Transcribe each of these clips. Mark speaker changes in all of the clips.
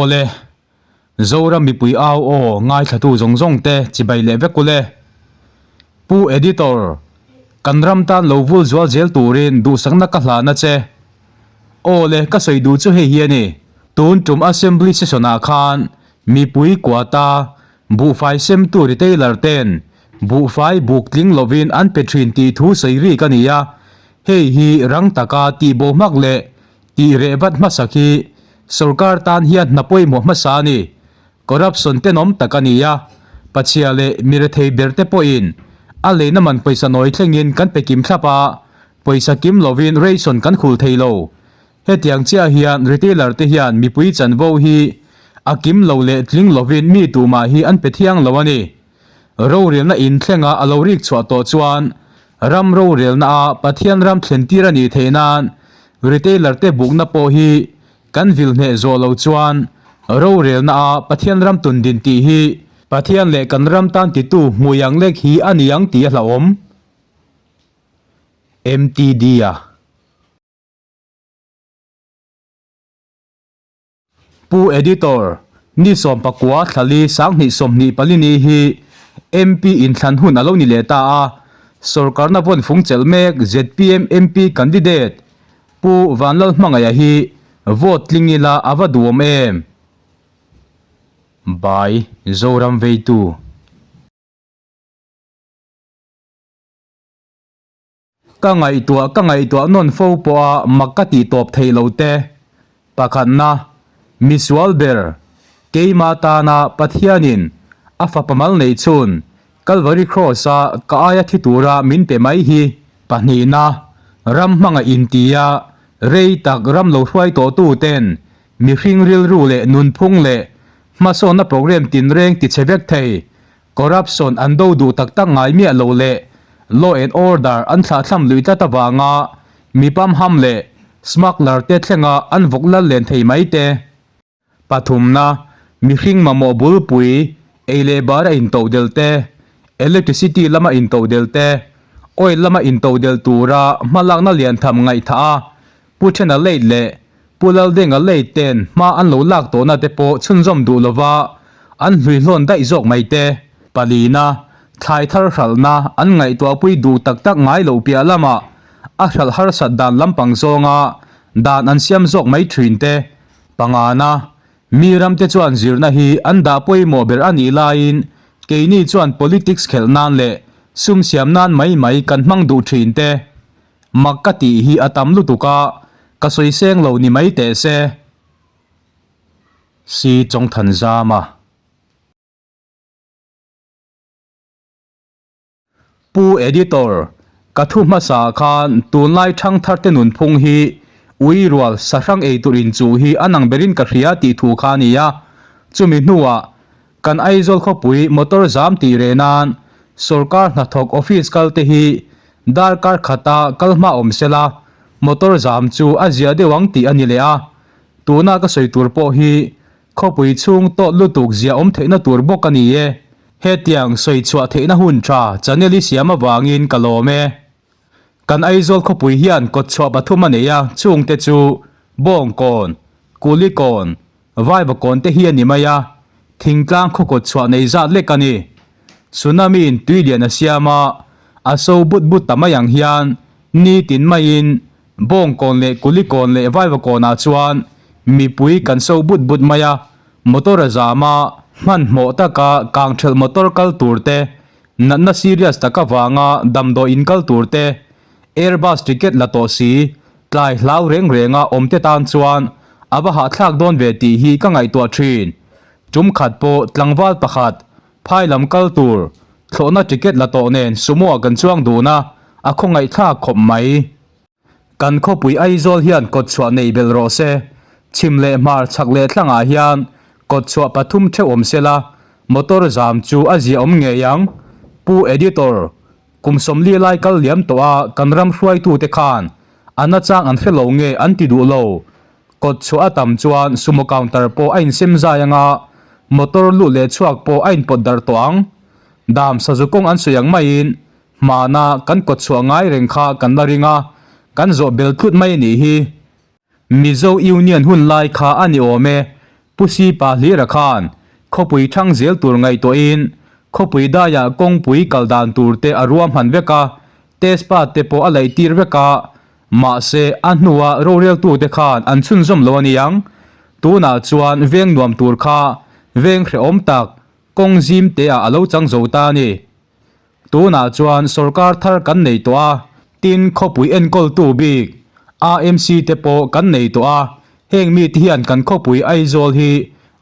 Speaker 1: Aw le, Zoram mipui au aw ngaithlatu zawng zawng te chibai leh vek ule. Pu Editor, kan ram tan lo vul zual zel turin duhsakna ka hlan a che. Aw le, ka sawi duh chu hei hi a ni. Tun tum Assembly session ah khan mipui quota buhfai semtu retailer ten buhfai buk tling lovin an pe thin tih thu sawi rik a ni a, hei hi rang taka tihbo hmak leh Tih reh vat hmasak hi sorkar tan hian hna pawimawh hmasa a ni. Corruption tenawm tak a ni a, pachhia leh mi rethei ber te pawhin a leina man pawisa nawi thlengin kan pe kim thlap a, pawisa kim lovin ration kan khul thei lo. Hetiang chiah hian retailer te hian mipui chanvo hi a kim lo leh tling lovin mi tumah hi an pe thiang lo a ni. Rorelna inthlenga a lo rik chhuah tawh chuan ram rorelna a Pathian ram thlen tir a nih theih nan retailer te bukna pawh hi kan vil hneh zawh lo chuan rorelna a Pathian ram tun din tih hi Pathian leh kan ram tan titu hmui ang lek hi a ni ang tih a hlauhawm. MTD a. Pu Editor, Ni 19 thlali 2024 ni hi MP inthlan hun a lo ni leh ta a, sorkarna vawn fung chelh mek zpm MP candidate Pu Vanlalhmangaia hi vote tling ila a va duhawm em? By Zoram Veitu. Ka ngaihtuah ka ngaihtuah nawn fo pawha mak ka tih tawp theih lo te. Pakhatna, misual ber, keima tana Pathianin a fapa mal neih chhun Kalvari Cross-a ka aia thi tura min pe mai hi. Pahnihna, ram hmangaih intia rei tak ram lo hruai tawhtu ten mihring rilru leh nunphung leh hmasawnna program tinreng tichhe vek thei Corruption an do duh tak tak ngai miah lo leh law and order an thlahthlam lui tlat avanga mi pamham leh smuggler te thlenga an vawk lal len thei mai te. Pathumna, mihring mamawh bulpui, ei leh bar a intohdelh te, electricity lama intohdelh te, oil lama intohdelh tura hmalakna liantham ngaihthah a Pu Thena late leh Pu Laldenga late ten hma an lo lak tawhna te pawh chhunzawm duh lova an hluihlawn daih zawk mai te. Palina, thlai thar hralhna an ngaihtuahpui duh tak tak ngai loh piah lamah a hralh harsat dan lampang zawnga dan an siam zawk mai thin te. Pangana, mi ramte chuan zirna hi an dah pawimawh ber a nih laiin keini chuan politics khelh nan leh sum siam nan mai mai kan hmang duh thin te. Mak ka tih hi a tam lutuk a, ka sawi seng lo ni mai teh se. Si Chawngthan zam a. Pu Editor, ka thu hmasa khan tunlai thangthar te nunphung hi ui rual sahrang ei tur inchuh hi a nang berin ka hria tih thu kha a ni a, chumi hnuah Kan Aizawl khawpui motor zam tih reh nan sorkar hnathawk office kal te hi darkar khata kal hma awm sela motor zam chu a zia deuh ang tih a ni leh a. Tuna ka sawi tur pawh hi khawpui chhung tawt lutuk zia awm theihna tur bawk a ni e. Hetiang sawi chhuah theihna hun tha channel i siam avangin ka lawm e. Kan Aizawl khawpui hian kawtchhuah pathum a nei a, chungte chu Bawngkawn, Kulikawn, Vaivakawn te hi a ni mai a, thingtlang khaw kawtchhuah nei zat lek a ni. Tsunami in tui lian a siam a, a so but but ta mai ang hian nitin maiin Bawngkawn leh Kulikawn leh Vaivakawnah chuan mipui kan so but but mai a, motor a zam a, hmanhmawh taka kangthelh motor kal tur te Natna serious tak avanga damdawi in kal tur te, Airbus ticket la tawh si, tlai hlau reng renga awm te tan chuan a va hahthlak dawn ve tih hi ka ngaihtuah thin. Tum khat pawh tlangval pakhat, phai lam kal tur, thlawhna ticket la tawh nen sumo ah kan chuang dun a, a khawngaihthlak khawp mai. Kan khawpui Aizawl hian kawtchhuah nei belh rawh se. Chhim leh hmar chhak leh thlangah hian kawtchhuah pathum theuh awm sela, motor zam chu a zia awm ngei ang. Pu Editor, kum 40 lai kal liam tawh a kan ram hruaitute khan a nachang an hre lo nge an ti duh lo. Kawtchhuah a tam chuan sumo counter pawh a insem zai anga motor lut leh chhuak pawh a inpawt darh tawh ang. Dam sazu kawng an sawi ang maiin Hmana kan kawtchhuah ngai reng kha kan la ring a, kan zawh bel tlut mai a nih hi. Mizo Union hun lai kha a ni awm e. Pu Sipa Hlira khan khawpui thang zel tur ngaihtuahin khawpui daiah kawngpui kal dan tur te a ruahman vek a, test pad te pawh a laih tir vek a, mahse a hnua roreltute khan an chhunzawm lo a niang. Tunah chuan veng nuam tur kha veng hrehawm tak kawng zim teah a lo chang zo ta a ni. Tunah chuan sorkar thar kan nei tawh a, tin khawpui enkawltu bik AMC te pawh kan nei tawh a, heng mite hian kan khawpui Aizawl hi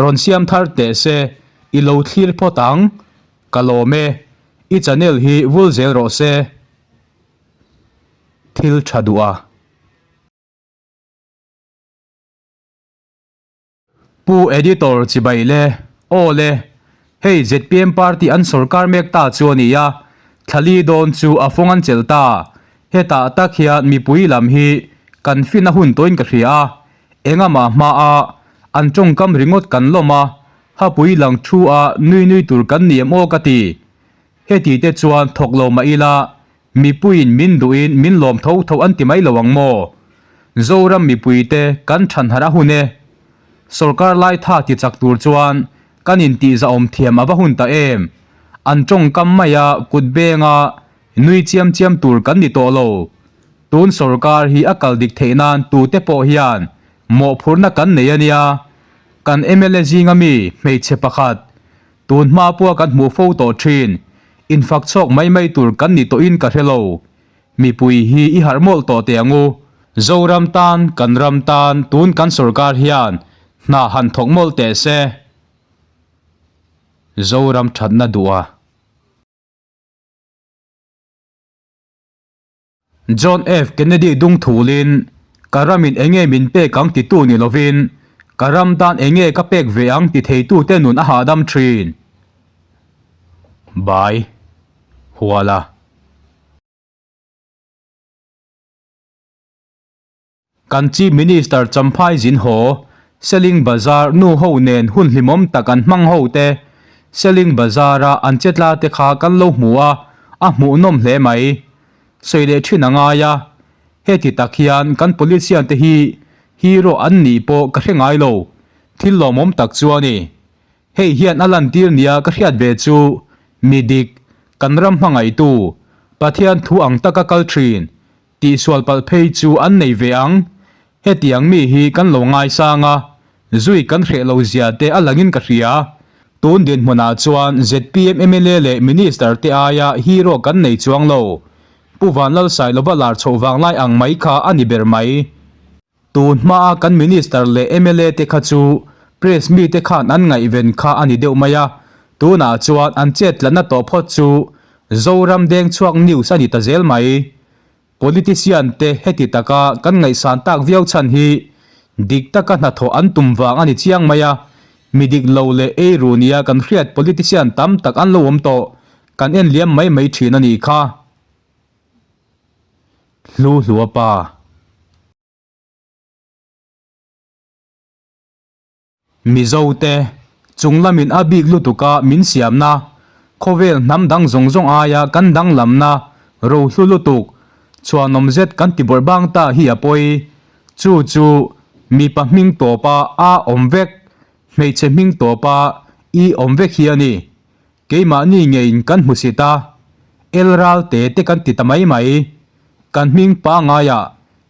Speaker 1: rawn siam thar teh se, i lo thlir phawt ang. Ka lawm e, i channel hi vul zel rawh se. Thil tha duh a. Pu Editor chibai le, aw le, hei zpm party an sorkar mek ta chu a ni a, thlali dawn chu a fawng an chelh ta, hetah tak hian mipui lam hi kan fin a hun tawhin ka hria a, engamah hma a an tawngkam ringawt kan lawm a, hapui lang thu a nui nui tur kan ni em aw ka ti. Heti te chuan thawk lo mah ila Mipuiin min duhin min lawm tho tho an ti mai lo ang maw? Zoram mipuite kan than harh a hun e. Sorkar lai tha ti chak tur chuan kan intihzahawm thiam a va hun ta em? An tawngkam maia kut benga nui chiam chiam tur kan ni tawh lo. Tun sorkar hi a kal dik theih nan tute pawh hian mawhphurhna kan nei a nia. Kan mla zinga mi hmeichhe pakhat Tun hma pawha kan hmuh fo tawh thin, infak chhawk mai mai tur kan ni tawhin ka hre lo. Mipui hi i harh mawlh tawh teh ang u. Zoram tan, kan ram tan, tun kan sorkar hian hna han thawk mawlh teh se. Zoram thatna duh a. John F. Kennedy dung thulin, Ka ramin enge min pek ang titu ni lovin, ka ram tan enge ka pek ve ang ti theitute nun a hahdam thin. Bai. Huala. Kan Chief Minister Champhai zin haw, Seling Bazar nu ho nen hun hlimawm tak an hmang ho te, Seling Bazar a an chetla te kha kan lo hmu a, a hmuhnawm hle mai. Sawi leh thin a ngai a, heti tak hian kan politician te hi hero an nih pawh ka hre ngai lo, thil lawmawm tak chu a ni. Hei hian a lantir nia ka hriat ve chu mi dik, kan ram hmangaihtu, Pathian thu ang taka kal thin, tihsual palh phei chu an nei ve ang. Hetiang mi hi kan lo ngaisang a, zui kan hreh lo zia te a langin ka hria. Tun dinhmunah chuan zpm mla leh Minister te aia hero kan nei chuang lo. Pu Vanlalsailova lar chhoh vanglai ang mai kha a ni ber mai. Tun hmaa kan Minister leh mla te kha chu Press mite khan an ngaihven kha a ni deuh mai a, tunah chuan an chet tlatna tawh phawt chu Zoram Dengchhuak News a ni ta zel mai. Politician te heti taka kan ngaihsan tak viau chhan hi dik taka hnathawh an tum vang a ni chiang mai a, mi dik lo leh ei ru nia kan hriat politician tam tak an lo awm tawh, kan en liam mai mai thin a nih kha. Hlu hlua pa. Mizo te, chung lamin a bik lutuka min siamna, khawvel hnam dang zawng zawng aia kan danglamna rohlu lutuk, chhuanawm zet kan ti bawrh bang ta hi a pawi. Chu chu mipa hming tawpa a awm vek, hmeichhe hming tawpa i awm vek hi a ni. Keimahni ngeiin kan hmu si ta, El ral te te kan ti ta mai mai. Kan hming pangaiah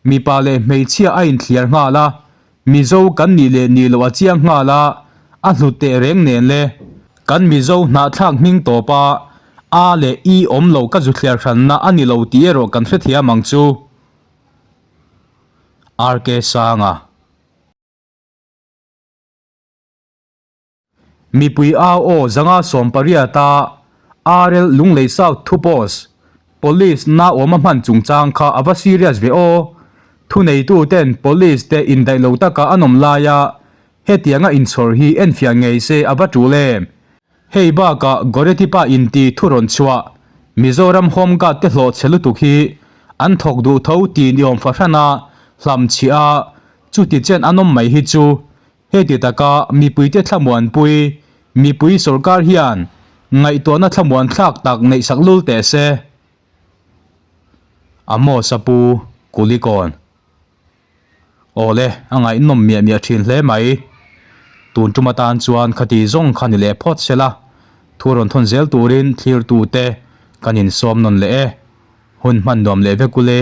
Speaker 1: mipa leh hmeichhia a inthliar nghal a, Mizo kan nih leh nih loh a chiang nghal a, a hlut teh reng nen le. Kan Mizo hnahthlak hming tawpa A leh I awm lo ka zu thliar hranna a ni lo tih erawh kan hrethiam ang chu. RK Sanga. Mipui au aw zanga 18 a RL Lunglei South thu post Police na awm a hman chungchang kha a va serious ve aw. Thuneitu ten Police te indaih lo taka an awm laia hetianga inchhawr hi enfiah ngei se a va tul em. Hei bakah Goretti pa inti thu rawn chhuah Mizoram Home Guard te hlawh chhe lutuk hi an thawk duh tho ti ni awm fahrana hlamchhiah a chuti chen an awm mai hi chu Heti taka mipuite thlamuanpui, mipui sorkar hian ngaihtuahna thlamuan thlak tak neihsak lul teh se. Amos a pu Kulikawn. Awle, a ngaihnawm miah miah thin hle mai. Tun tum atan chuan khati zawng kha ni leh phawt se la, thu rawn thawn zel turin thlirtute kan insawm nawn leh e. Hun hman nuam leh vek ule.